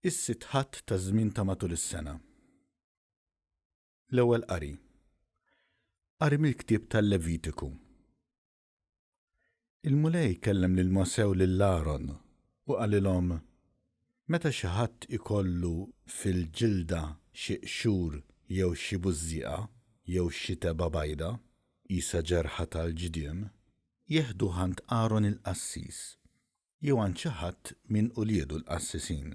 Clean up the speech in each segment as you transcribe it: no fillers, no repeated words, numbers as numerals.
Is-sitt Ħadd taż-żmien ta' matul is-sena. L-Ewwel Qari. Qari mill-ktieb tal-Levitiku. Il-Mulej kellem lil Mosè u lil Aron u qalilhom, Meta xi ħadd ikollu fil-ġilda xi qxur jew xi bużżieqa jew xi tebgħa bajda, qisha ġerħa tal-ġdiem, jeħduh għand Aron il-qassis jew għand xi ħadd minn uliedu l-qassisin.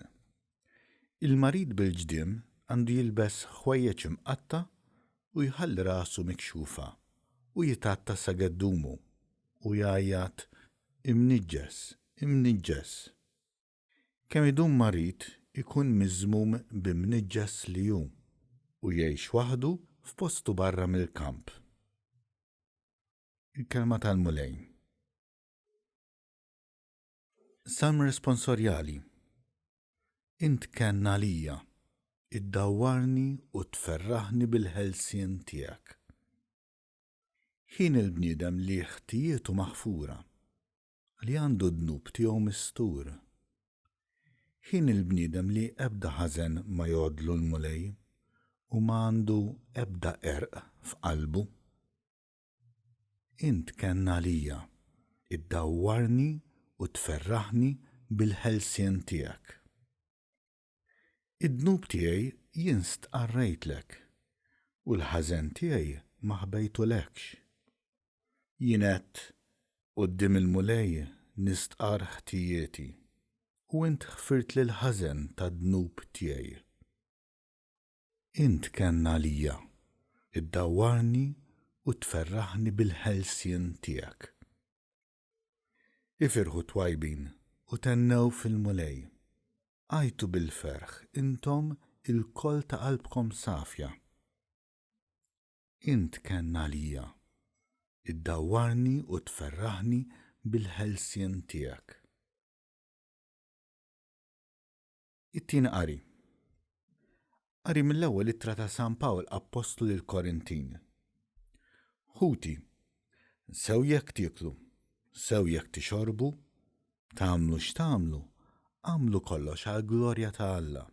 Il-marid bil-ġdiem għandu jilbes ħwejjeġ imqatta' u jħalli rasu mikxufa u jitgħatta sa geddumu u jgħajjat, 'Imniġġes! Imniġġes! Kemm idum marid ikun miżmum bi mniġġes li hu, u jgħix waħdu f'postu barra mill-kamp. Il-Kelma tal-Mulej. Salm Responsorjali Int kenn għalija, iddawwarni u tferraħni bil-ħelsien tiegħek. Ħin il-bniedem li ħtijietu maħfura, li għandu d-dnub tiegħu mistur. Ħin il-bniedem li ebda ħażen ma jgħoddlu l-Mulej u ma għandu ebda qerq f'qalbu. Int kenn għalija, iddawwarni u tferraħni bil-ħelsien tiegħek. Id-dnub tiegħi jien stqarrejtlek, u l-ħażen tiegħi ma ħbejtulekx. Jien għedt, Quddiem il-Mulej nistqarr ħtijieti, u int ħfirtli l-ħażen tad-dnub tiegħi. Int kenn għalija, iddawwarni u tferraħni bil-ħelsien tiegħek. Ifirħu t-twajbin u thennew fil-Mulej. Għajtu bil-ferħ intom ilkoll ta' qalbkom safja. Int kenn għalija, iddawwarni u tferraħni bil-ħelsien tiegħek. It-Tieni Qari. Qari mill-ewwel ittra ta' San Pawl Appostlu lill-Korintin. Ħuti, sew jekk tieklu, sew jekk tixorbu, tagħmlu x'tagħmlu, agħmlu kollox għall-glorja ta' Alla.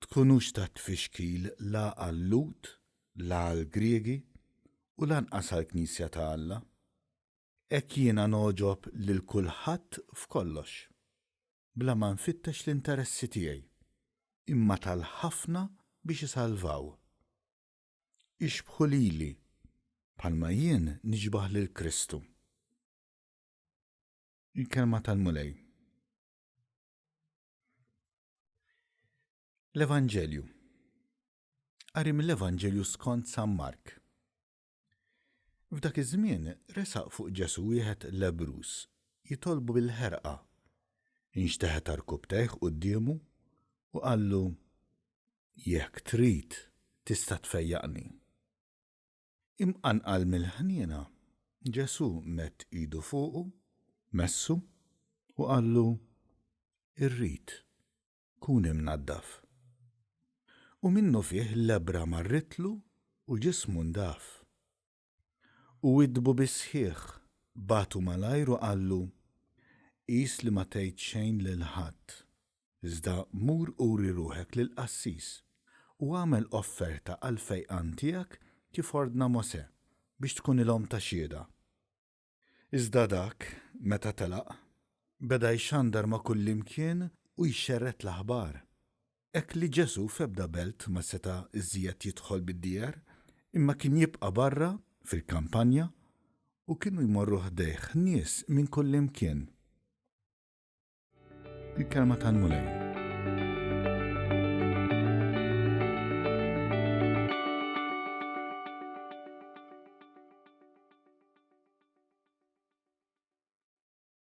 Tkunux ta' tfixkil la għal-Lhud, la għall-Griegi, u lanqas għall-Knisja ta' Alla. Hekk jiena nogħġob lil kulħadd f'kollox. bla ma nfittex l-interessi tiegħi, imma tal-ħafna biex isalvaw. Ixbħu lili, bħalma jien nixbah lil Kristu. Il-Kelma tal-Mulej. L-Evanġelju. Qari mill-Evanġelju skont San Mark. F'dak iż-żmien resaq fuq Ġesù wieħed lebbruż, jitolbu bil-ħerqa. Inxteħet għarkupptejh quddiemu u qallu, Jekk trid, tista' tfejjaqni. Imqanqal mill-ħniena, Ġesù medd idu fuqu, messu, u qallu, Irrid. Kun imnaddaf. U minnufih l-lebbra marritlu u ġismu ndaf. U widdbu bis-sħiħ, bagħtu malajr u qallu, Qis li ma tgħid xejn lil ħadd, iżda mur uri ruħek lill-qassis, u agħmel offerta għall-fejqan tiegħek kif ordna Mosè, biex tkunilhom ta' xhieda. Iżda dak, meta telaq, beda jxandar ma' kullimkien u jxerred l-aħbar, hekk li Ġesù f'ebda belt ma seta' iżjed jidħol bid-dieher, imma kien jibqa' barra fil-kampanja, u kienu jmorru ħdejh nies minn kullimkien. Il-Kelma tal-Mulej.